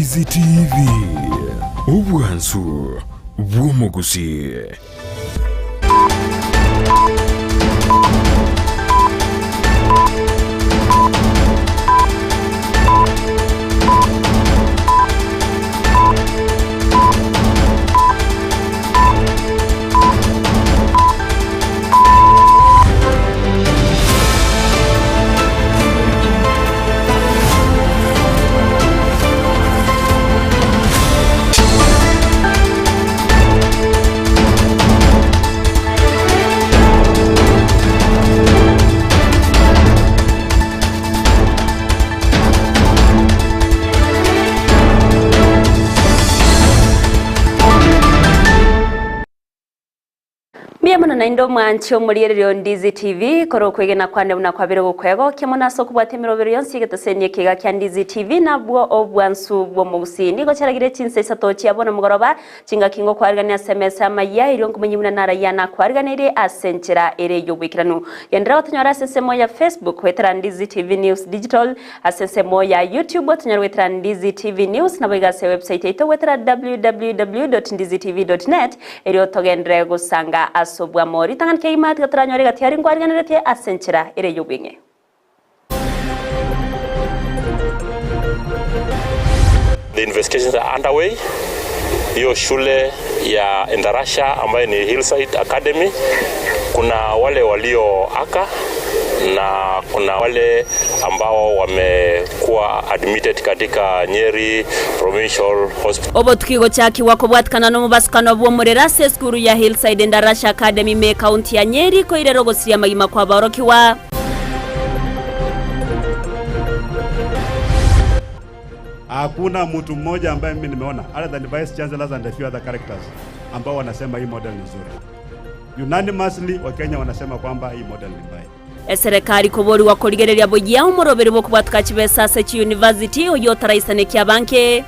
Ndizi TV, obwansu bw'omogusii. Mbuya mono naende omwanche omoriereri o Ndizi TV, kora okwegena kwane buna kwabire gokwegokia mono ase okobwata emerobero yonsi y'egetoseni ekiga kia Ndizi TV nabwo obwansu bw'omogusii. Nigo chiaragire chinsa isato chia bono mogoroba, chingaki ngokwarigania ase emesa y'amayia erio nkomenye buna narayia nakwariganeirie ase enchera ere y'oboikeranu. Genderera gotonyora ase ensemo ya Facebook goetera Ndizi TV News Digital, Ase ensemo ya YouTube tonyare goetera Ndizi TV News naboigo ase ewebsite yaito goetera www.ndizitv.net erio togenderere gosanga ase obwamo. Ritang'ani kegima tiga toranyore egati aria nkwariganeretie ase enchera ere y'obweng'e. The investigations are underway. Hiyo shule ya Endarasha ambayo ni Hillside Academy, kuna wale walioaka na kuna wale ambao wamekuwa admitted katika Nyeri Provincial Hospital. Obotuki gochakigwa kobwatikana nomobasukano bw'omorero ase esukuru ya Hillside Endarasha Academy ime ekaunti ya Nyeri koirera ogosiria amagima kw'abaorokigwa. Hakuna mtu mmoja ambaye mimi nimeona other than vice chancellors and a few other characters ambao wanasema hii model ni nzuri. Unanimously Wakenya wanasema kwamba hii model ni mbaya. Eserekari koborigwa korigereria boyia omoroberi bw'okobwatoka chibesa ase chiyunivasiti oyio otaraisanekia abange.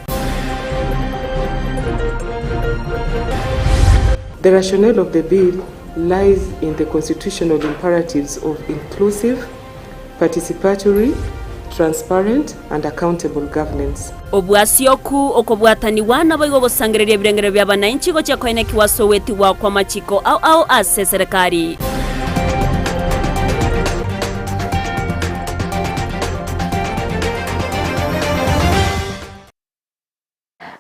The rationale of the bill lies in the constitutional imperatives of inclusive, participatory, transparent and accountable governance. Obwasioku, okobwatanigwa, naboigo ogosangereria ebirengererio bi'abananchi gochia koenekigwa ase ogwetigwa kw'amachiko ao ao ase eserekari.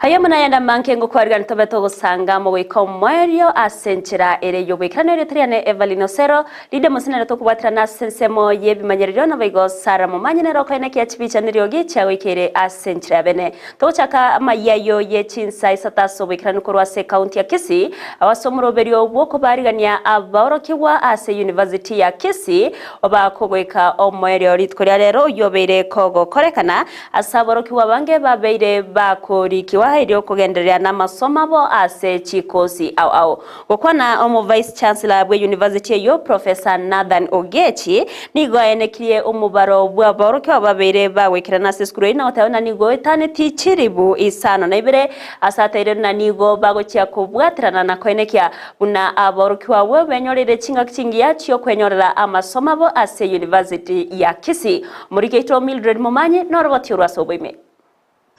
Ayio buna ayande amange ngokwarigania tobe togosanga amo goika omoerio ase enchera ere y'oboikeranu erieta riane Evelyn Osero, Lydia Mose nere tokobwaterana ase ensemo y'ebimanyererio naboigo Sarah Momanyi nere okoenekia chibicha neriogi chiagoikeire ase enchera ya bene. Togochaka amayia ayio ye chinsa isato ase oboikeranu korwa ase ekaunti ya Kisii ao ase omoroberio bw'okobarigania abaorokigwa ase University ya Kisii obakogoika omoerio rituko ria rero oyio obeire kogokorekana Ase aborokigwa abange babeire bakorikiwa erio kogendereria namasomo abo ase chikosi ao ao. Gokwana omo Vice Chancellor bwe University eyio Professor Nathan Ogechi nigo aenekirie omobaro bw'aborokigwa babeire bagoikerana ase esukuru eyio na goteba buna nigo etaneti chiribu isano na ibere ase ateire buna nigo bagochia kobwaterana na koenekia buna aborokigwa abwo benyoreire chingaki chingiya chiokwenyorera amasomo abo ase University ya Kisii. Omoriki oito Mildred Momanyi noroboti orwo ase oboime.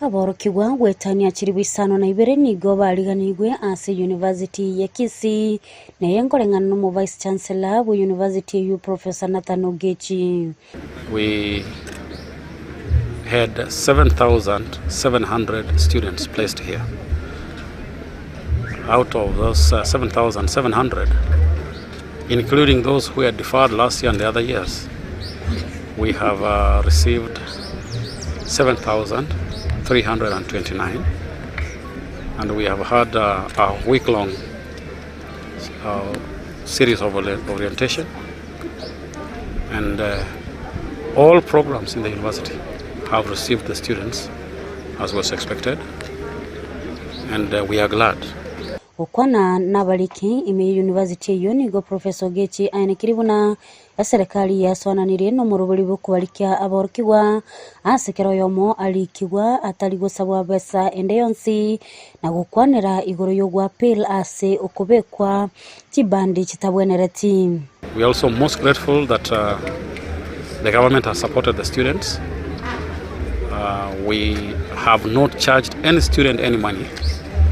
Aborokigwa goetania chilifu isano na ibere nigo bariganigwe ase University ya Kisii, neye nkoreng'ana nomo Vice Chancellor bwe University eyio Professor Nathan Ogechi. We had 7,700 students placed here. Out of those 7,700, including those who had deferred last year and the other years, we have uh, received 7,329 and we have had uh, a week-long uh, series of orientation and uh, all programs in the university have received the students as was expected and uh, we are glad Gokwana nabariki ime ye university eyio nigo Professor Ogechi aenekirie buna eserekari yasoananirie nomorobori bw'okobarikia aborokigwa ase kera oyomo arikigwa atari gosabwa besa ende yonsi na gokwanera igoro y'ogoappeal ase okobekwa chibandi chitabwenereti. We are also most grateful that uh, the government has supported the students. Uh, we have not charged any student any money.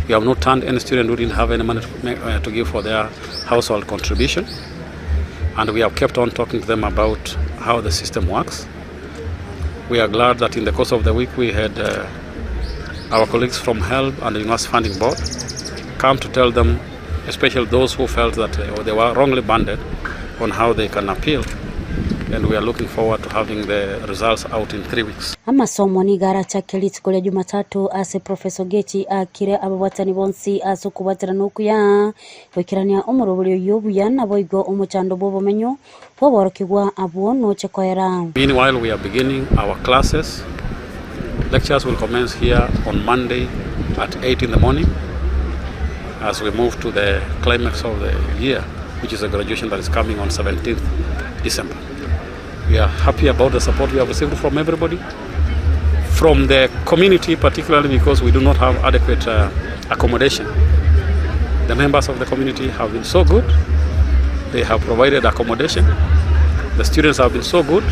We have not turned any student who didn't have any money to, to give for their household contribution. And we have kept on talking to them about how the system works. We are glad that in the course of the week we had our colleagues from HELB and the University Funding Board come to tell them, especially those who felt that they were wrongly banded, on how they can appeal. And we are looking forward to having the results out in 3 weeks. Amasomo nigo arachake rituko ria Jumatatu ase Professor Ogechi aakire ababwatani bonsi ase okobwaterana okuya goikerania omorobori oyio obuya naboigo omochando bw'obomenyo bw'aborokigwa abwo noche koera. Meanwhile, we are beginning our classes. Lectures will commence here on Monday at 8 in the morning as we move to the climax of the year, which is a graduation that is coming on 17th December. We are happy about the support we have received from everybody, from the community particularly because we do not have adequate accommodation. The members of the community have been so good. They have provided accommodation. The students have been so good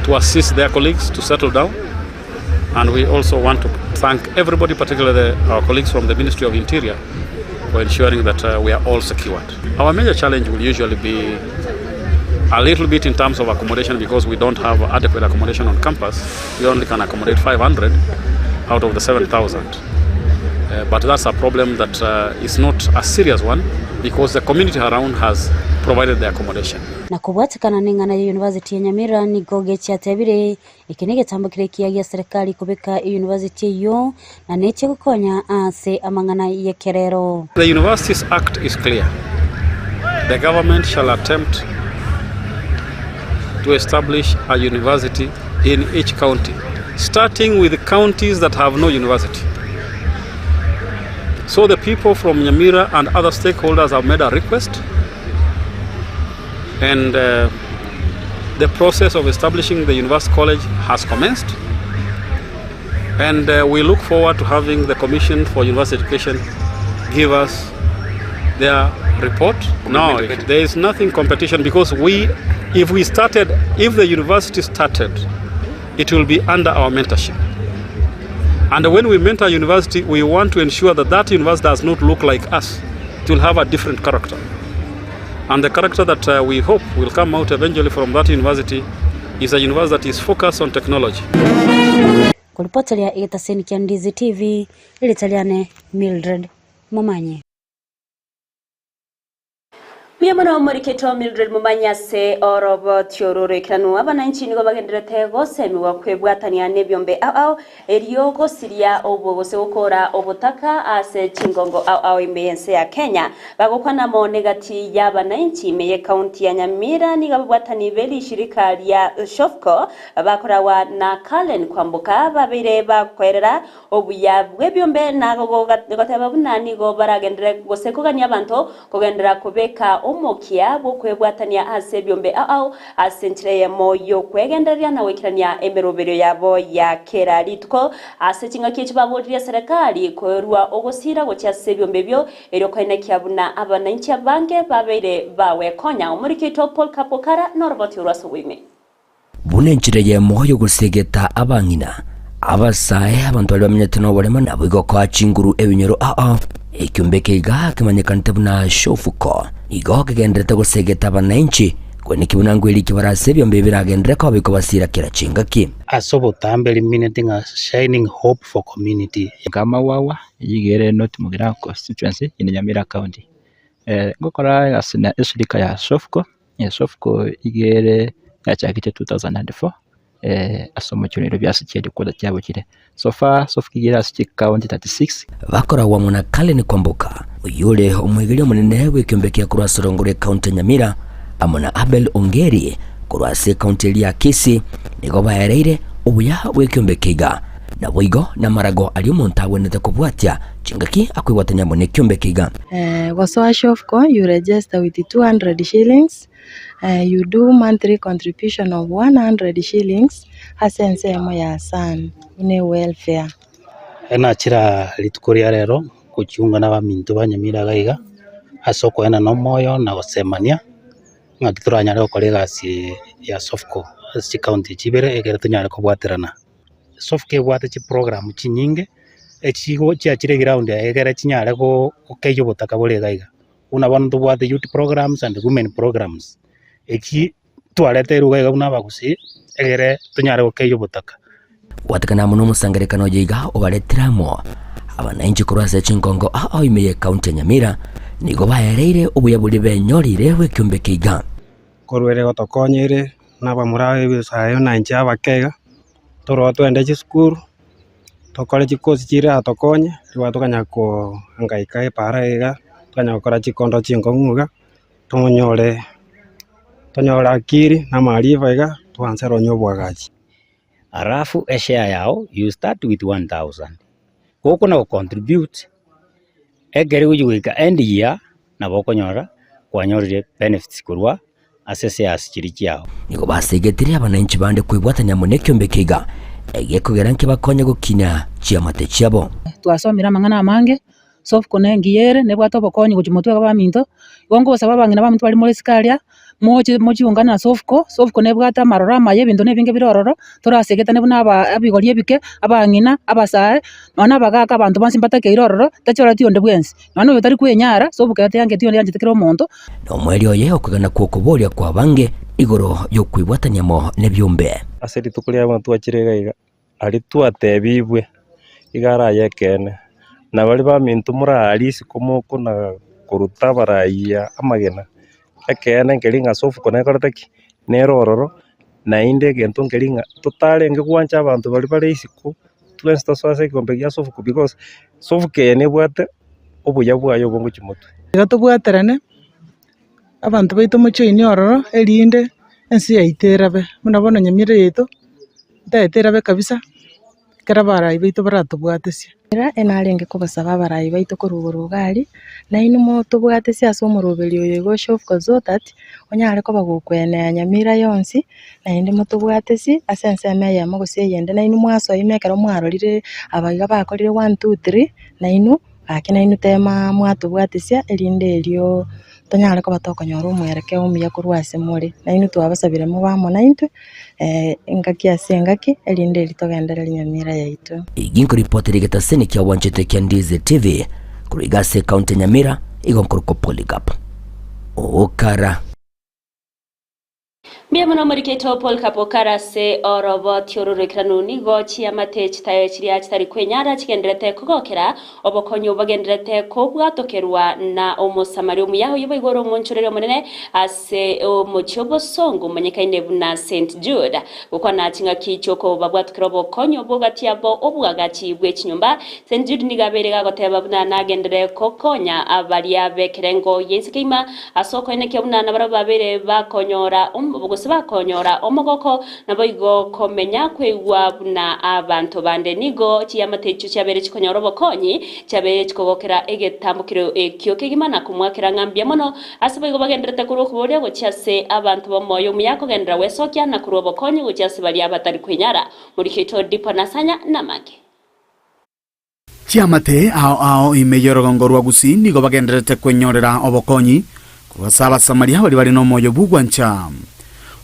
to assist their colleagues to settle down. And we also want to thank everybody, particularly our colleagues from the Ministry of Interior, for ensuring that we are all secured. Our major challenge will usually be a little bit in terms of accommodation because we don't have adequate accommodation on campus. We only can accommodate 500 out of the 7,000. But that's a problem that is not a serious one because the community around has provided the accommodation. Na kobwatekana n'eng'ana ya University ya Nyamira nigo gechiatebire eke negetambo kere ekiya gia serikali kobeka university eyio na neche gokonya ase amang'ana y'ekerero. The Universities Act is clear. The government shall attempt to establish a university in each county, starting with the counties that have no university. So the people from Nyamira and other stakeholders have made a request, and the process of establishing the university college has commenced, and we look forward to having the Commission for University Education give us their report. No, there is nothing competition because if we started, if the university started, it will be under our mentorship. And when we mentor university, we want to ensure that that university does not look like us. It will have a different character. And the character that we hope will come out eventually from that university is a university that is focused on technology. Kuripoteria Egetaseni kia Ndizi TV, Ilitaliane Mildred Momanyi. Muno moriketo Mildred Momanyi ase oroboti ororo abananchi nigo bagenderete gosemiwa kwebwatania n'ebyombe ao erio gosiria obwo gose gokora obotaka ase chingongo ao ime yense ya Kenya bagokwana mo negati y'abananchi ime ye county ya Nyamira nigo babwatani beli shirika lya Shofco bakorawa na Kalen Kwamboka babire bakwerera obuya bw'ebyombe nago goteba buna nigo baragendere gose kogania abantu kogendera kubeka omokia bokwebwatania ase ebyombe ao ase enchera eyemo yokwegendereria na gwikirania emeroberio yabo ya kera rituko ase ching'aki echi baboririe serikali kwerwa ogosira gochia ase ebyombe ebyo erio koenekia buna abananchi abange babeire bawekonya. Omorikito Paul Kapokara noroboti orwa ase obwime. Buna enchera eyemo yogosegeta abang'ina abasae abantu baria bamenyete noborema nabo igokoa chinguru ebinyoro ao ekiombe keiga kimanyekanete buna Shofuko igo kigenderete gosegeta abananchi kwene kibuna ngweri kibarase ebyombe biragendereka bikobasira kera chingaki. Ase obotambe rimineti ng'a shining hope for community. Kama wawa yigere North Mugirango constituency in Nyamira County. Ngokora asina eshirika ya Shofco, ya Shofco igere yachakite 2004 asomo chuniro byasi chedi koda cyabo kire. So far Shofco igere ase county 36. Bakora wa muna Kalen Kwamboka uyule omwegeria omunene w'ekiombe kia kurwa Sorongore county Nyamira amona Abel Ongeri kurwa ase county ya Kisii nigo baereire obuya bw'ekiombe kiga na boigo na marago ari omonto abwenete kobwatia chingaki akwibwatania mo n'ekiombe kiga. Gosoa Shofco you register with 200 shillings. You do monthly contribution of 100 shillings ase ensemo ya san une welfare. Enachira rituko ria rero kuchiunga na baminto ba Nyamira gaiga ase okoena nomoyo na gosemania ng'aki toranyare gokora egasi ya Shofco ase county chibere egere tonyare kobwaterana. Sofco ebwate chiprogram chinyinge, echigo chiachire eground eye egere chinyare gokeyia obotaka bore iga iga. Buna bono ntobwate youth programs and women programs, echi twareteirwe iga iga buna abagusii, egere tonyare gokeyia obotaka. Gwatekana amo nomosangererekano oyo iga obaretire amo abananchi korwa ase chinkongo ao ime y'ekaunti ya Nyamira nigo baereire obuya boria benyorire bw'ekiombe eke iga. Korwa ere gotokonya ere na abamura ebisae na inche abake iga, toroe twende chisukuru, tokore chikosi chiratokonye, ribaga tokanya koangaika epaara iga, tokanya gokora chikondo chinkong'u iga, tonyore tonyore akiri na amaarifa iga, twansere onye obwagachi. Alafu eshare yao you start with 1000 gokona go contribute ekero egochia goika end year nabo okonyora kwanyorire benefits korwa ase shares chiria chiao. Nigo basegetire abananchi bande kwebwatania amo nekiombe eke iga, egekogera nkebakonye gokina chiamate chiabo. Twasomire amang'ana amange, Sofco nengiya ere, nebwate obokonyi gochia motwe iga baminto, igo nkobasaba abang'ina baminto baria more isiko aria, moche mochiungane na Sofco, Sofco nebwate amaroro amaya ebinto na ebinge bire ororo, torasegetane buna aba ebigori ebike, abang'ina, abasae, nonya na abagaka abanto bonsi mbatakeire ororo, tachoreti onde bwensi. Nonya na oyo otari kwenyara, Sofco teangeti onde yanchete kera omonto. Na omoerio oye okwegena kw'okoboria kw'abange igoro y'okwebwatania amo nebiombe. Ase rituko ria bono twachire iga iga, aria twatebigwe iga araye ekeene, na baria baminto moraarie isiko mokona koruta abarayia amagena, ekeene nkeri ng'a ase ofuko nekorete ki? Nere ororo, naende egento nkeri ng'a totarenge gwancha abanto baria bare isiko, twensi tosoe ase egekombe gia ase ofuko because ase ofuko eye nebwate obuya bwaye obonge chimotwe. Iga tobwaterane, abanto baito mochoini ororo, erinde ense yaito erabe, buna bono Nyamira yaito, ntagete erabe kabisa, ekero abarai baito baratobwatesie. Ere enarenge kobasaba abarai baito korwa igoro iga aria, nainwe motobwatesie ase omoroberi oyo iga Oshofu Consultant, onyare koba gokwenea Nyamira yonsi, naende motobwatesie ase ensemo eyemo gose eyende, nainwe mwasoima ekero mwarorire aba iga bakorire one, two, three, nainwe gaki nainwe tema mwatobwatesia erinde erio tonyare koba tokonyora omwerekeo omuya korwa ase more. Nainwe twabasabire mobe amo naintwe, engaki ase engaki, erinde erio togendererie Nyamira yaito. Egi nkoripotera egetaseni kia bwanchete kia Ndizi TV korwa iga ase ekaunti ya Nyamira, igo nkorokwa Polycarp Okara. Mbuya mono omorikete o Paul Kapokara ase oroboti oro rw'ekeranu nigo chiamate chitayo chiria chitari kwenyara chigendererete kogokera obokonyi obo bagendererete kobwatokerwa na omosamaria omuya oyo boigo ore omonchoreri omonene ase omochie obosongo omanyekaine buna Saint Jude. Gokwana ching'aki chi'okobabwatokera obokonyi obwo gati yabo obwagachi bwe chinyomba, Saint Jude nigo abeire gagoteba buna nagenderere kokonya abaria b'ekerengo y'ense keima Ase okoenekia buna nabarabwo babeire bakonyora gose bakonyora omogoko, naboigo komenya kweigwa buna abanto bande. Nigo chiamate echio chiabeire chikonyora obokonyi, chiabeire chikogokera egetambokero ekio kegima na komoakera ng'a mbuya mono. Ase boigo bagendererete korwa okoboria gochia ase abanto b'omoyo omuya kogenderera gwesokia na korwa obokonyi gochia ase baria batari kwenyara. Morikito Dipo Nasanya namake. Chiamate ao ao ime y'orogongo rwa Gusii nigo bagendererete kwenyorera obokonyi korwa ase Abasamaria baria bare nomoyo bw'ogwancha.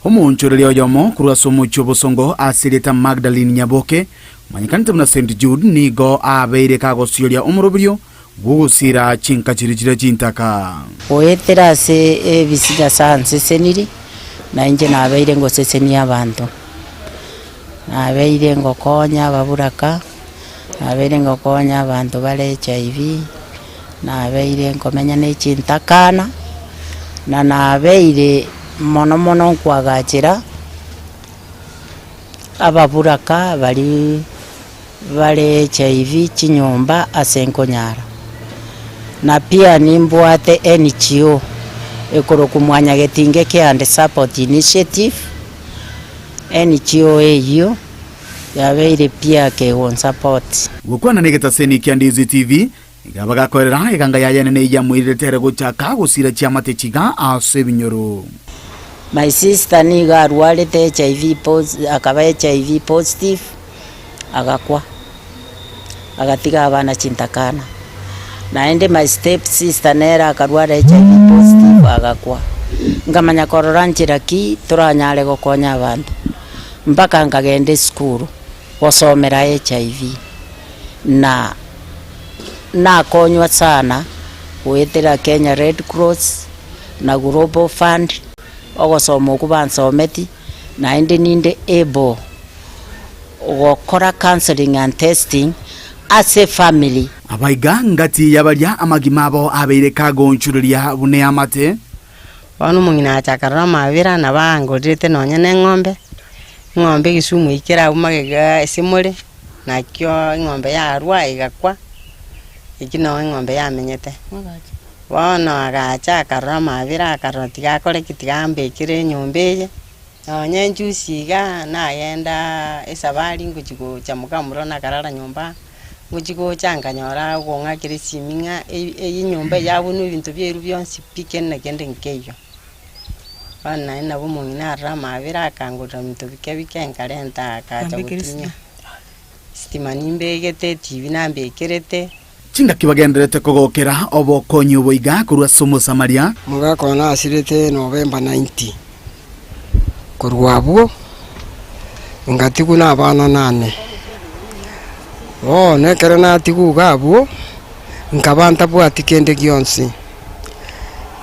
Omoonchoreria oyomo korwa ase omochie obosongo ase erieta Magdalene Nyaboke, omanyekanete buna Saint Jude, nigo abeire kagosioria omoroberio bw'ogosiira chinka chiria chire chintaka. Goetera ase ebisi Nyasae anseseniri, na inche nabeire ngosesenia abanto. Nabeire ngokonya ababuraka, nabeire ngokonya abanto bare HIV, nabeire nkomenya ne chintakana, na nabeire mono mono nkoagachera ababuraka baria bare HIV chinyomba ase nkonyara. Na pia nimbwate NGO ekorokwa Mwanyagetinge Care and Support Initiative. NGO eyio yabeire pia kegonsupport. Gokwana negetaseni kia Ndizi TV, iga bagakoerera eganga yaye enene eyio yamoirerete ere gochaka gosira chiamate chiga ase ebinyoro. My sister nigo arwarete HIV akaba HIV positive agakwa, agatiga abana chintakana. Naende my step sister nere akarwara HIV positive agakwa. Nkamanya korora nchera ki toranyare gokonya abanto, mpaka nkagenda esukuru. gosomera HIV na nakonywa sana goetera Kenya Red Cross na Global Fund, ogosoma okwo bansometi, naende ninde able gokora counselling and testing ase efamily. Abaiga ngati y'abaria amagima abo abeire kagonchureria buna eamate. Bono omong'ina agacha akarora amabera, nabo angorerete nonya na eng'ombe, eng'ombe egesumu ekere abwo magega ase more, nakio eng'ombe yarwa egakwa, ekio noo eng'ombe yamenyete. Bono agacha akarora amabera akarora tiga akore ki, tiga ambekere enyomba eye. Nonya enchusi iga nagenda esabari ngochia gocha mokamura nakarara nyomba, ngochia gocha nkanyora ogong'akera esimi ng'a eye enyomba eye yabunwa ebinto biairwe bionsi pi kende na kende nkeiyo. Bono naende nabo omong'ina arora amabera akangorera ebinto bike bike nkarenta akacha gotinyia. Esitima nimbegete, etibi nambekerete. Chingaki bagendererete kogokera obokonyi obo iga korwa ase Omosamaria. Omogaka one asirete November 90. Korwa abwo ngatigwa na abana nane. Bono ekero natigwa iga abwo, nkaba ntabwati kende gionsi,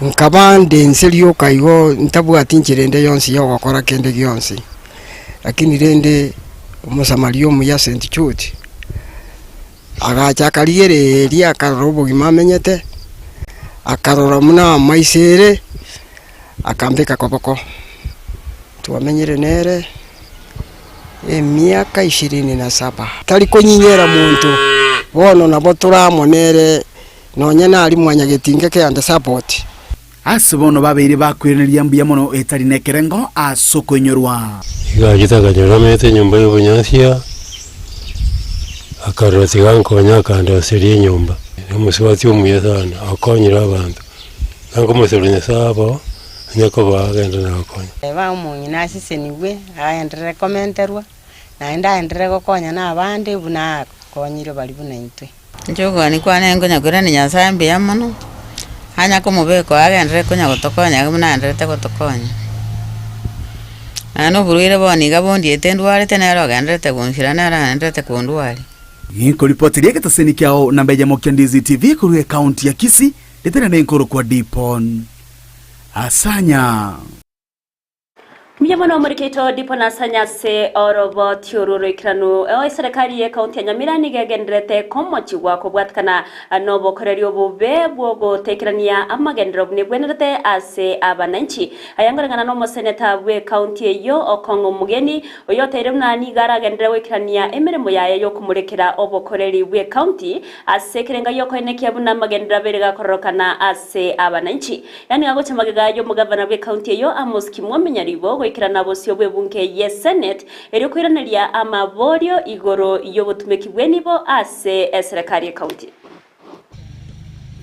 nkaba nde inse rioka igo ntabwati nchera ende yonsi ya ogokora kende gionsi. Lakini rende omosamaria omuya St. Jude. Agacha akarigereria, akarora obogima amenyete, akarora buna amaiso ere, akambeka koboko. Twamenyire nere emiaka ishirini na saba. Tari konyinyera monto, bono nabo tore amo nere nonye nari mwanyagetinga keande support. Ase bono babeire bakoiraneria mbuya mono etari nekerengo ase okoinyorwa. Igo achete akanyora amanyete enyomba y'obonyansi akarora tiga nkonye akandoseria enyomba. Nomosubati omuya sana, okonyire abanto, iga nkomosabera Nyasaye abao, onye kobaa agende nagokonya. Eba omong'ina asesenigwe, aenderere komenterwa, naende aenderere gokonya nabande buna akonyire baria buna intwe. Inche okogania kwane nkonya koirania Nyasae mbuya mono, anya komobeka oo agenderere konya gotokonya iga buna agendererete gotokonya. Naende oborwaire bono iga bondiete ndwarete nere ogendererete gonsira nere agendererete kondwaria. Ninkoripoterie egetaseni kiao namba eyemo kia Ndizi TV korwa ekaunti ya Kisii, ritera nenkorokwa Dipon Asanya. Mbuya mono omorikeito Dipo Nasanya ase oroboti orwo roikeranu. Eserekari ye county ya Nyamira nigo egendererete komochigwa kobwatikana nobokoreri obobe bw'ogotekerania amagenderero buna ebwenerete ase abananchi. Aya nkoreng'ana nomoseneta bwe county eyio Okong'o Omogeni oyo oteire buna nigo aragenderere goikerania emeremo yaye yokomorekera obokoreri bwe county ase ekerenga giokoenekia buna amagenderero abeire gakororokana ase abananchi. Yaani agocha magega y'omogavana bw'ecounty eyio Amos Kimwami Nyaribo goikerana bosio bw'ebunge ye Senate erio koiraneria amaborio igoro y'obotumeki bw'enibo ase eserekari y'ecounty.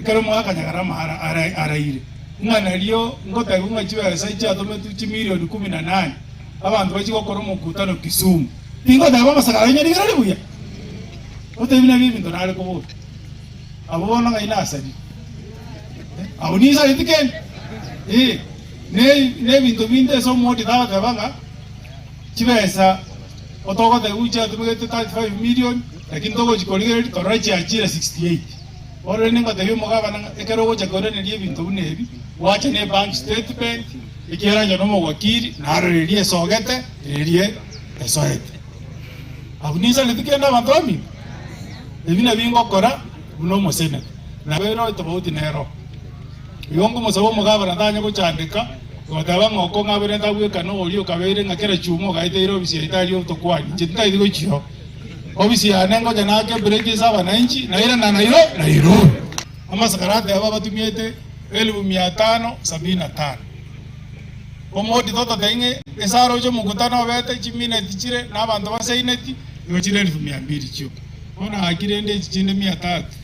Ekero mwakanyagara amara araire, ng'a nario ngotebiwa ng'a chibesa chiatometwe chimilioni kumi na nane abanto bachie gokora omokutano Kisumu. Tingoteba amasakara aye nyarigereri buya, otebi nabio ebinto nare kobora. Abwo bono ng'ai nasarire? Abwo ninsareti kende? Ee, ne nebinto binde ase omwodi tagoteba ng'a chibesa otogotebigwa chiatumegete 35 million, lakini togochi korigereria torore chiachire 68. Bono rende ngotebia omogabana ng'a ekero ogocha koiraneria ebinto buna ebi, gwacha ne ebank statement, ekiagera inche nomowakiri, narora eria esogete, eria esoete. Abwo ninsareti kende abanto baminto? Ebi nabio ngokora buna omoseneta, nabo ere etofauti nero. Igo nkomosaba omogabana tanya gochandeka, goteba ng'a oko ng'abeire ntagwekana oria okabeire ng'a kera chuma ogaeteire ofisi yaito aria otokwani. Inche tintageti gochia oo. Ofisi yane ngocha naake ebreak ase abananchi, nairana Nairo Nairobi. Amasakara ateba abatumiete elifu mia tano sabini na tano. Omoti tototebie ng'a ase aroche omokutano obete chimineti chire na abanto basaineti, igo chire elifu mia mbili chioka. Bono gaki rende echi chinde mia tatu.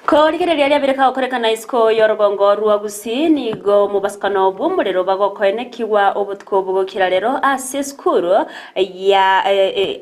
Korigereria riabere kagokorekana isiko y'orogongo rwa Gusii, nigo omobasukano bw'omorero bagokoenekigwa obotuko bogokira rero ase esukuru ya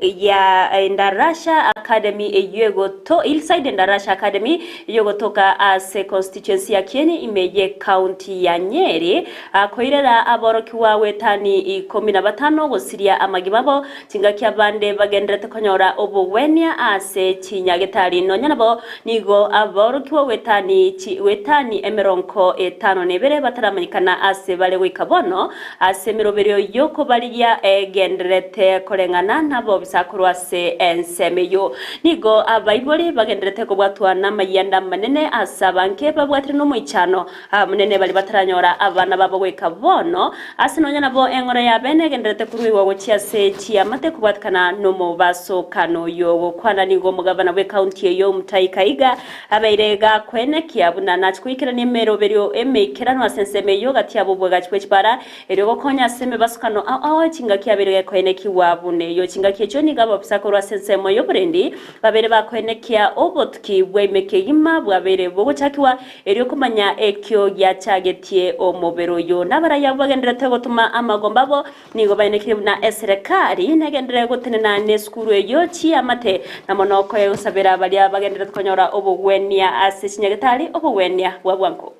ya Endarasha Academy eyio egoto Hillside Endarasha Academy eyio egotoka ase constituency ya Kieni ime y'ecounty ya Nyeri koirera aborokigwa gwetani ikomi na batano gosiria amagima abo Chingaki abande bagendererete konyora obogwenia ase chinyagetari, nonya nabo nigo aborokigwa gwetani gwetani emerongo etano na ebere bataramanyekana ase bare goika bono, ase emeroberio y'okobarigia egendererete koreng'ana nabobisa korwa ase ensemo eyio. Nigo abaibori bagendererete kobwatwa namayianda amanene ase abange babwatire nomoichano Abamonene baria bataranyora abana babo goika bono, ase nonya nabo eng'ora y'abene egendererete koruegwa gochia ase chiamate kobwatekana nomobasokano oyo. Gokwana nigo omogabana bw'ekaunti eyio Mutahi Kahiga abeire gakwenekia buna nache koikerania emeroberio emeikeranu ase ensemo eyio gati yabo obwagachi bwe chibara erio gokonya ase emebasokano ao ao chingaki abeire gekoenekigwa buna eyio. Chingaki echio nigo ababisa korwa ase ensemo y'oborendi babeire bakoenekia obotuki bwaime kegima bwabeire bogochakigwa Erio komanya ekio giachagetie omobere oyo. Nabarai abwo bagendererete gotoma amagomba abo, nigo baenekirie buna eserekari negenderere gotenena nesukuru eyio chiamate, na mono koegosabera baria bagendererete konyora obogwenia ase chinyagetari obogwenia bwa bwango.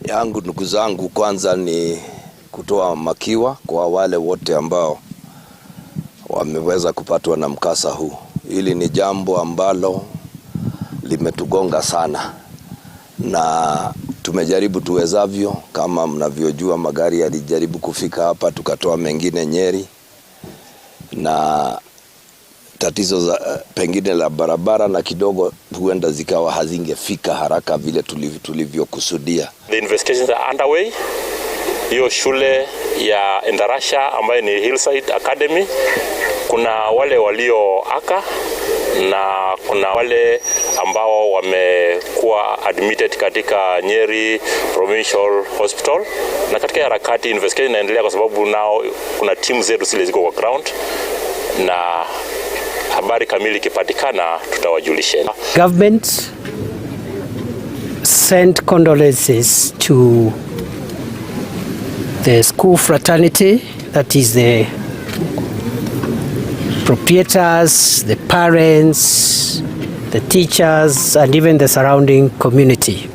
Yangu ndugu zangu kwanza ni kutoa makiwa kwa wale wote ambao wameweza kupatwa na mkasa huu. Hili ni jambo ambalo limetugonga sana na tumejaribu tuwezavyo. Kama mnavyojua, magari yalijaribu kufika hapa, tukatoa mengine Nyeri, na tatizo za pengine la barabara na kidogo huenda zikawa hazingefika haraka vile tulivyokusudia. The investigations are underway. Hiyo shule ya Endarasha ambayo ni Hillside Academy, kuna wale walioaka na kuna wale ambao wamekuwa admitted katika Nyeri Provincial Hospital, na katika harakati investigation inaendelea, kwa sababu nao kuna timu zetu zile ziko kwa ground, na habari kamili ikipatikana tutawajulisheni. Government sent condolences to the school fraternity, that is the proprietors, the parents, the teachers, and even the surrounding community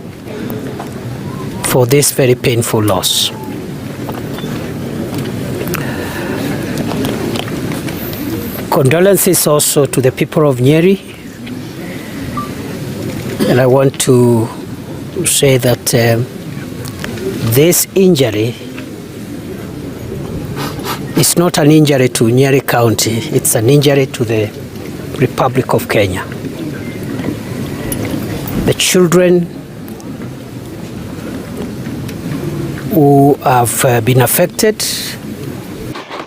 for this very painful loss. Condolences also to the people of Nyeri, and I want to say that this injury is not an injury to Nyeri County, it's an injury to the Republic of Kenya. The children who have been affected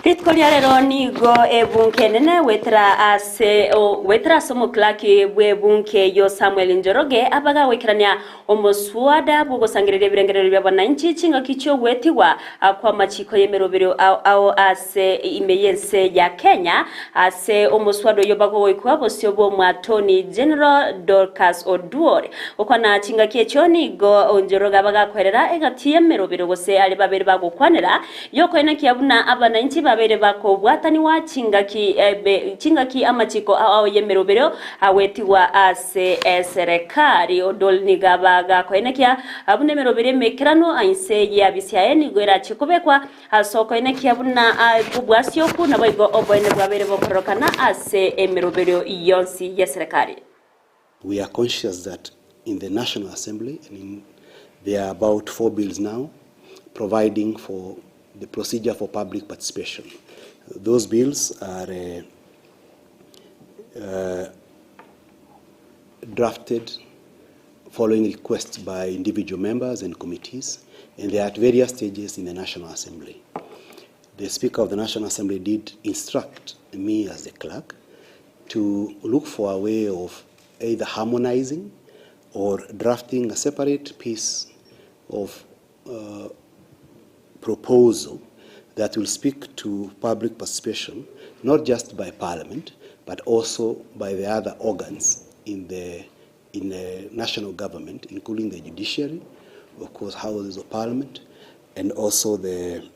Rituko ria rero nigo ebunke enene goetera ase goetera ase omoclerk bw'ebunke eyio Samuel Njoroge abagagoikerania omoswada bw'ogosangereria ebirengererio bia abananchi chingaki chi'ogwetigwa kw'amachiko y'emeroberio ao ao ase ime y'ense ya Kenya ase omoswada oyio bagogoikwa bosio bw'Omoattorney General Dorcas Oduor. Gokwana chingaki echio nigo Njoroge abagakoerera egati y'emerobero gose aria babere bagokwanera Y'okoenekia buna abanainchi babeire bakobwataniwa chingaki chingaki amachiko ao y'emeroberio agwetigwa ase eserekari. Odol nigo abagakoenekia buna emeroberio emeikeranu inse y'eabisi yaye nigo erachie kobekwa ase okoenekia buna obwasioku naboigo oboene bwabeire bokororokana ase emeroberio yonsi y'eserekari. We are conscious that in the National Assembly, and in, there are about four bills now, providing for the procedure for public participation. Those bills are drafted following requests by individual members and committees, and they are at various stages in the National Assembly. The Speaker of the National Assembly did instruct me as the clerk to look for a way of either harmonizing or drafting a separate piece of proposal that will speak to public participation, not just by Parliament, but also by the other organs in the in the national government, including the judiciary, of course, houses of parliament, and also the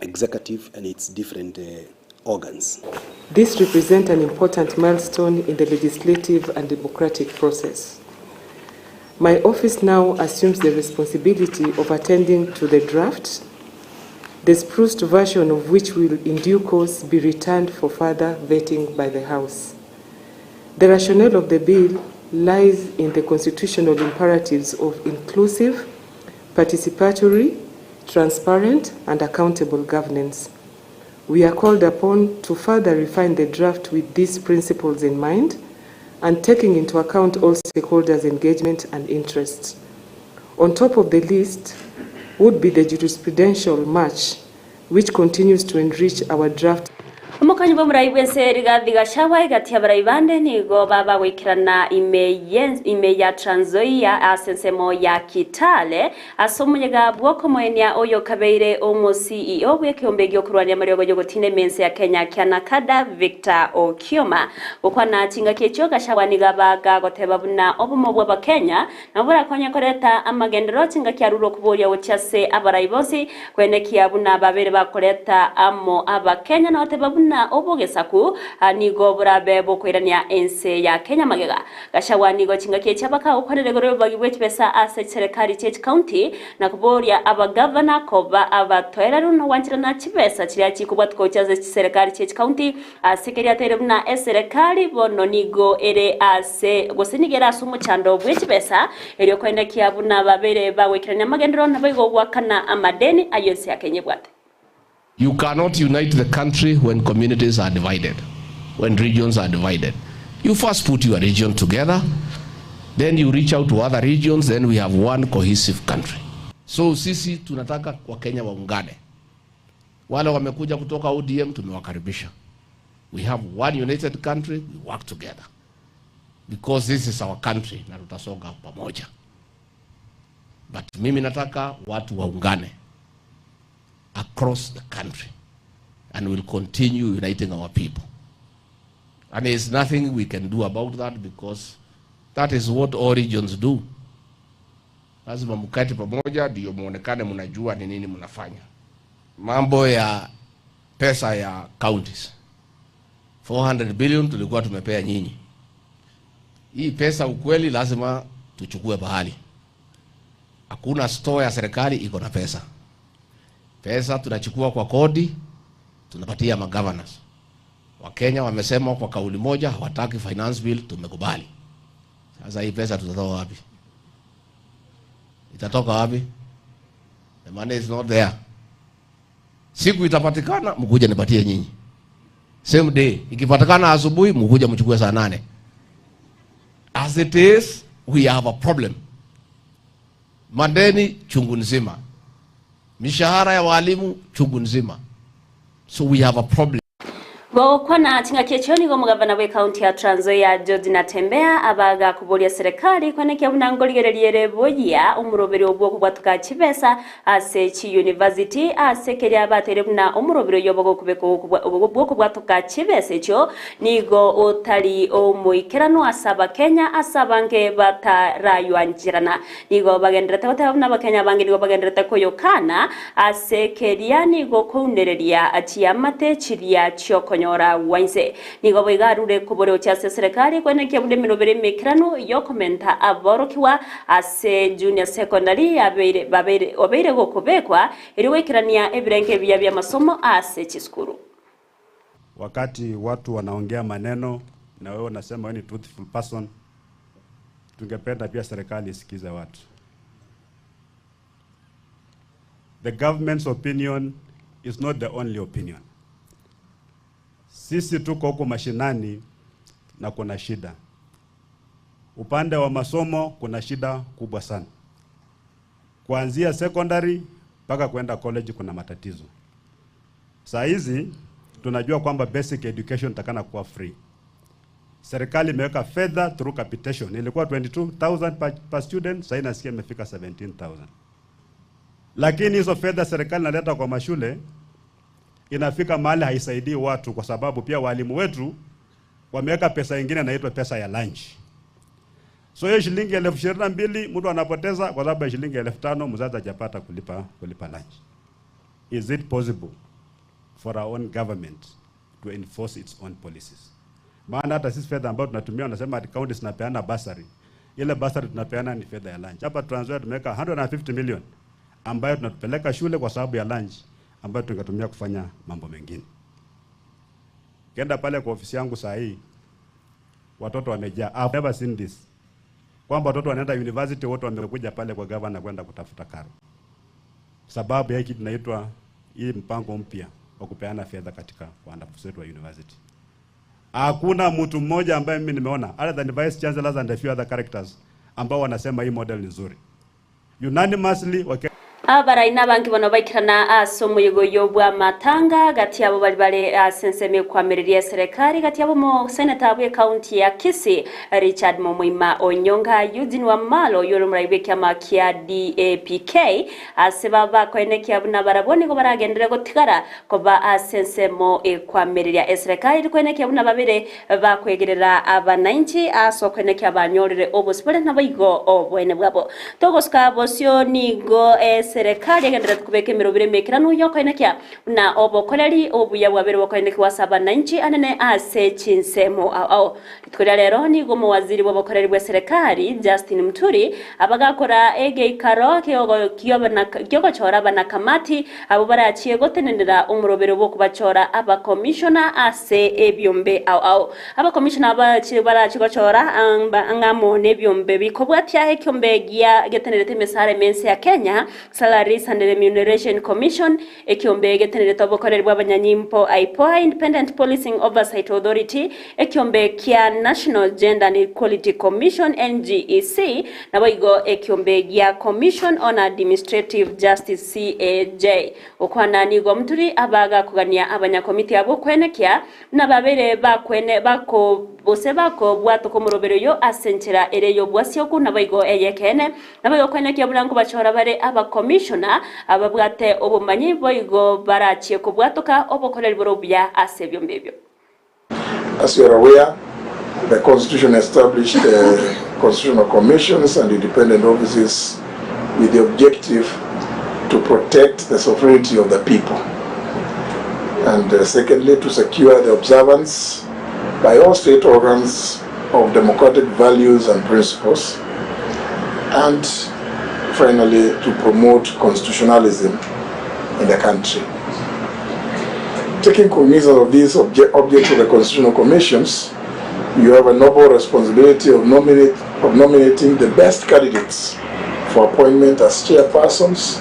executive and its different uh, organs. This represents an important milestone in the legislative and democratic process. My office now assumes the responsibility of attending to the draft, the spruced version of which will in due course be returned for further vetting by the House. The rationale of the bill lies in the constitutional imperatives of inclusive, participatory, transparent, and accountable governance. We are called upon to further refine the draft with these principles in mind and taking into account all stakeholders' engagement and interests. On top of the list would be the jurisprudential march, which continues to enrich our draft. Omokonyi bw'omorai bw'ense Rigathi Gachagua egati y'abarai bande nigo baba goikerana ime ime ya Trans Nzoia ase ensemo ya Kitale ase omoyega bw'okomoenia oyo kabeire omo CEO bw'ekeombe gi'okorwania amariogo y'ogotinda ime ense ya Kenya kia Nakada Victor Okioma. Gokwana chingaki echio Gachagua nigo aba gagoteba buna obomo bw'abakenya nabo borakonye koreta amagenderero chingaki arure okoboria gochia ase abarai bonsi Kwenekia buna babere bakoreta amo Abakenya na goteba buna obogesaku nigo borabe bokoirania ense ya Kenya magega. Gachagua nigo chingaki echi abakagokwanera igoro y'obobagi bwe chibesa ase chiserekari chie chikaunti na koboria abagavana koba abatoereru na gwancherana chibesa chiria chikobwatwa gocha ase chiserekari chie chikaunti ase keria ateire buna eserekari bono nigo ere ase gose nigo ere ase omochando bwe chibesa Erio koenekia buna babere bagoikerania amagenderero naboigo goakana amadeni ayio ense ya Kenya ebwate. You cannot unite the country when communities are divided, when regions are divided. You first put your region together, then you reach out to other regions, then we have one cohesive country. So sisi tunataka Wakenya waungane. Wale wamekuja kutoka ODM tumewakaribisha. We have one united country, we work together. Because this is our country na tutasonga pamoja. But mimi nataka watu waungane across the country and we'll continue uniting our people. And there's nothing we can do about that because that is what all regions do. Lazima mketi pamoja ndio muonekane mnajua ni nini mnafanya. Mambo ya pesa ya counties 400 billion tulikuwa tumepea nyinyi. Hii pesa ukweli lazima tuchukue bahali. Hakuna store ya serikali iko na pesa. Pesa tunachukua kwa kodi, tunapatia magovernors. Wakenya wamesema kwa kauli moja hawataki finance bill, tumekubali. Sasa hii pesa tutatoa wapi? Itatoka wapi? The money is not there. Siku itapatikana mkuje nipatie nyinyi. Same day ikipatikana asubuhi mkuje mchukue saa nane. As it is, we have a problem. Madeni chungu nzima, mishahara ya walimu chungu nzima, so we have a problem. Gokwana chingaki echio nigo omogavana bw'ecounty ya Trans Nzoia George Natembeya abaga koboria serikali kwenekia buna nkorigereria ere buya omoroberio bw'okobwatoka chibesa ase chiuniversity ase keria bateire buna omoroberio oyo bogokobekwa bw'okobwatoka chibesa echio nigo otari omoikeranu ase abakenya ase abange bataraywancherana. Nigo bagendererete goteba buna abakenya abange nigo bagendererete koyokana ase keria nigo kounereria chiamate chiria chiokonyora gwa inse. Nigo boigo arure koboria gochia ase eserekari koenekia buna emeroberi emeikeranu yokomenta aborokigwa ase junior secondary yabeire babeire obeire gokobekwa erio goikerania ebirengo ebiya bi'amasomo ase chisukuru. Wakati watu wanaongea maneno na wewe unasema wewe ni truthful person, tungependa pia serikali isikize watu. The government's opinion is not the only opinion. Sisi tuko huko mashinani na kuna shida. Upande wa masomo kuna shida kubwa sana. Kuanzia secondary mpaka kwenda college kuna matatizo. Saa hizi tunajua kwamba basic education takana kuwa free. Serikali imeweka fedha through capitation. Ilikuwa 22,000 per student, sasa nasikia imefika 17,000. Lakini hizo fedha serikali inaleta kwa mashule inafika mahali haisaidii watu, kwa sababu pia walimu wetu wameweka pesa ingine inaitwa pesa ya lunch. So hiyo shilingi 22,000 mtu anapoteza kwa sababu ya shilingi 5,000 mzazi hajapata kulipa lunch. Is it possible for our own government to enforce its own policies? Maana hata sisi fedha ambayo tunatumia wanasema ati county zinapeana bursary. Ile bursary tunapeana ni fedha ya lunch. Hapa Trans Nzoia tumeweka 150 million ambayo tunatupeleka shule kwa sababu ya lunch ambayo tungetumia kufanya mambo mengine. Kenda pale kwa ofisi yangu saa hii watoto wamejaa. I've never seen this. Kwamba watoto wanaenda university wote wamekuja pale kwa governor kwenda kutafuta karo. Sababu ya hiki tunaitwa hii mpango mpya wa kupeana fedha katika wanafunzi wetu wa university. Hakuna mtu mmoja ambaye mimi nimeona other than vice chancellors and a few other characters ambao wanasema hii model ni nzuri. Unanimously wake Abarai n'abangi bono baikirana ase omoyigo bwa matanga gati abo bari bare ase ensemo ekwamireria serikali gati abo mo seneta bwe county ya Kisii Richard Momoima Onyonga Eugene Wamalo yoro murai bwe kiama kia DAPK ase baba koenekia buna barabwo nigo baragendere gotigara koba ase ensemo ekwamireria eserikali rikwenekia buna babere bakwegerera abananchi ase okwenekia banyorire obosibore naboigo obwene bwabo togosuka bosio nigo serikali egenderete kubeka emirobiro emekiranu yokoenekia na obokoreri obuya bwabere bokoenekiwa ase abananchi anene ase chinsemo ao ao rituko ria rero nigo omowaziri bwa obokoreri bwa serikali Justin Muturi abagakora egeikaro kiogochora abanakamati abo barachie gotenenera omorobero bwokobachora abakomishona ase ebyombe ao ao abakomishona abachi barachi gochora ng'amo na ebyombe bikobwatia ekyombe gia getenerete emesara emense ya Kenya Salaries and Remuneration Commission ekyombe getenerete obokoreri bwa abanyanyimpo IPOA Independent Policing Oversight Authority ekyombe kia National Gender and Equality Commission NGEC naboigo ekyombe gia Commission on Administrative Justice CAJ okwana nigo muturi abaga kugania abanyakomiti abo kwenekia nababere bakwene bako bose bako bwatuka omorobero yo ase enchera ere yobwasioku naboigo eyekene naboigo kwenekia buna bachora bare abakomishona ababwate obomanyi boigo barachie kobwatuka obokoreri boro buya ase ebyombe ebyo. As you are aware, the Constitution established constitutional commissions and independent offices with the objective to protect the sovereignty of the people. And secondly, to secure the observance by all state organs of democratic values and principles. And finally, to promote constitutionalism in the country. Taking cognizance of these objects of the constitutional commissions, you have a noble responsibility of nominating the best candidates for appointment as chairpersons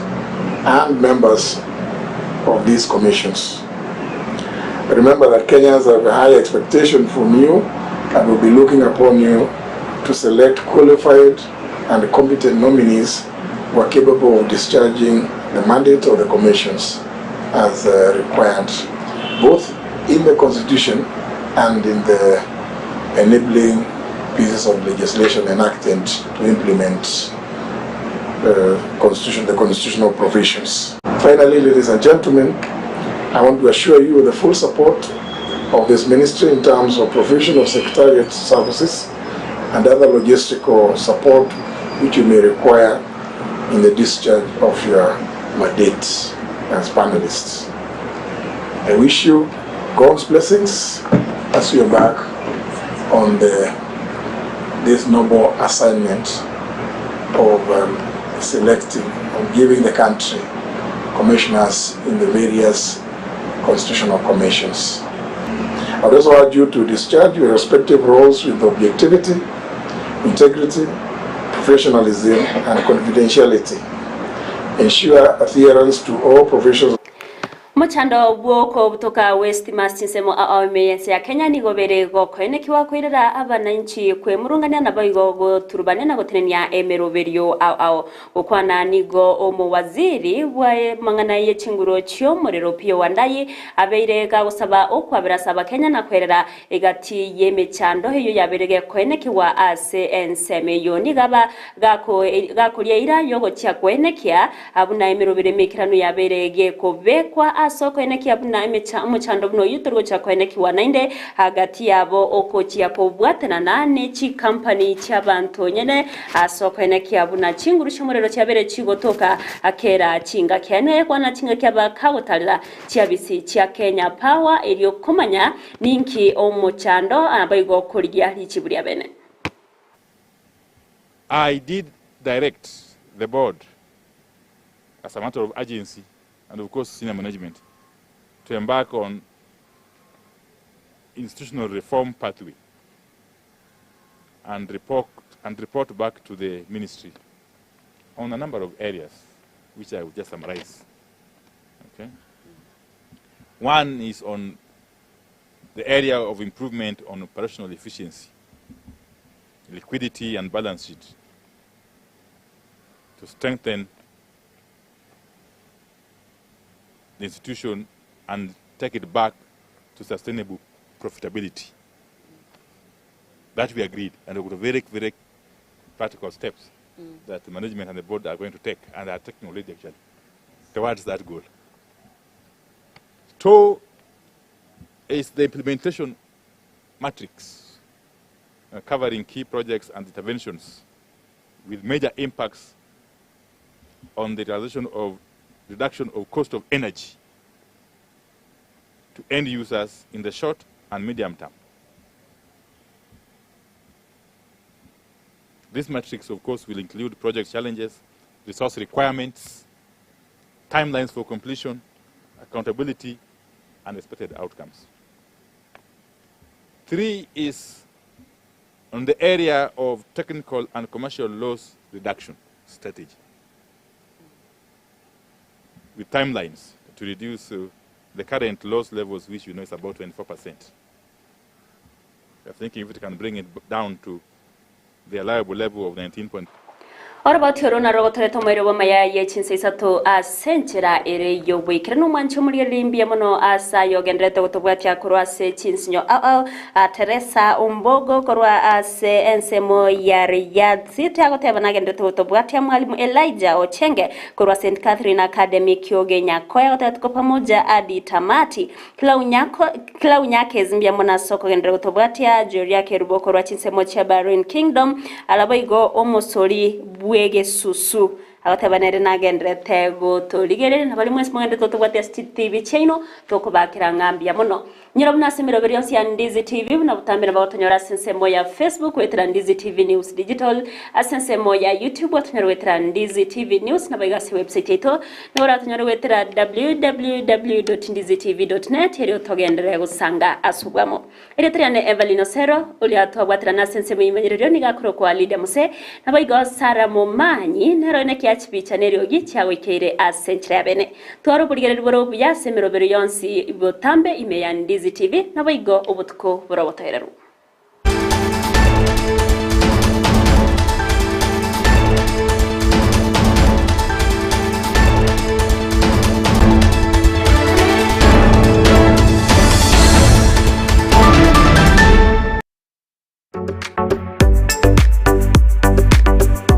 and members of these commissions. Remember that Kenyans have a high expectation from you and will be looking upon you to select qualified and competent nominees who are capable of discharging the mandate of the commissions as required, both in the Constitution and in the enabling pieces of legislation enacted to implement the constitutional provisions. Finally, ladies and gentlemen, I want to assure you of the full support of this ministry in terms of provision of secretariat services and other logistical support which you may require in the discharge of your mandate as panelists. I wish you God's blessings as you embark on this noble assignment of selecting, of giving the country commissioners in the various constitutional commissions. I would also urge you to discharge your respective roles with objectivity, integrity, professionalism, and confidentiality. Ensure adherence to all provisions. Muchando bwoko butoka West Mastinsemo aomeyense ya Kenya nigo bere gokoenekiwa kwirera abananchi kwemurungania na baigo goturubania na gotenenia emeroberio ao ao gokwana nigo omowaziri bwa mang'ana ye chinguro chiomorero Opiyo Wandayi abeire gagosaba okwabera saba Kenya na kwerera egati y'emechando eyo yaberege koenekiwa ase enseme eyo nigaba gakoria ira yogochia koenekia abuna emerobere emekirano yaberege kobekwa ase okoenekia buna emecha omochando buna oyio tori gochia koenekiwa naende agati yabo okochia kobwatanana ne chikampani chi'abanto nyene ase okoenekia buna chinguru chi'omorero chiabeire chigotoka kera chingaki. Aye nigo ekwana chingaki abakagotarera chiabisi chia Kenya Power erio komanya ninki omochando naboigo korigia richibu riabene. I did direct the board as a matter of urgency and of course senior management to embark on institutional reform pathway and report, and report back to the ministry on a number of areas which I will just summarize. Okay? One is on the area of improvement on operational efficiency, liquidity and balance sheet to strengthen the institution and take it back to sustainable profitability. That we agreed, and we got very, very practical steps that the management and the board are going to take, and are taking already actually, towards that goal. Two is the implementation matrix covering key projects and interventions with major impacts on the realization of reduction of cost of energy to end users in the short and medium term. This matrix, of course, will include project challenges, resource requirements, timelines for completion, accountability, and expected outcomes. 3 is on the area of technical and commercial loss reduction strategy with timelines to reduce the current loss levels, which you know is about 24%. We are thinking if it can bring it down to the allowable level of 19. Oroboti oro narwo rogotoreta omoerio bw'amaya ye chinsa isato ase enchera ere y'oboikeranu. Omwanchi omorigereria mbuya mono ase aye ogendererete gotobwatia korwa ase chinsinyo ao ao. Teresa Ombogo korwa ase ensemo ya Riyadh City agoteba nagendererete gotobwatia. Mwalimu Elijah Ochenge korwa St Catherine Academy Kioge Nyakoe agoteba tuko pamoja hadi tamati. Kila unyakezi mbuya mono ase okogenderera gotobwatia. Joria Kerubo korwa chinsemo chia Bahrain Kingdom alaboigo omosori bw'egesusu agoteba nere nagendererete gotorigereria na baria mwensi mogendererete gotobwatia ase chitibi chiaino tokobakera ng'a mbuya mono. Nyora buna ase emeroberi yonsi ya Ndizi TV buna botambe nabo gotonyora ase ensemo ya Facebook goetera Ndizi TV News Digital, ase ensemo ya YouTube gotonyora goetera Ndizi TV News naboigo ase website yaito nigo oratonyore goetera www.ndizitv.net erio togenderere gosanga ase obwamo. Erieta riane Evelyn Osero, oria twabwaterana ase ensemo y'emenyerero nigo akorokwa Lydia Mose, naboigo Sarah Momanyi nere one kiachibicha neriogi chiagoikeire ase enchera ya bene. Twara oborigereria bore obuya ase emerobero yonsi botambe ime ya Ndizi TV, naboigo obotuko bore obotoereru.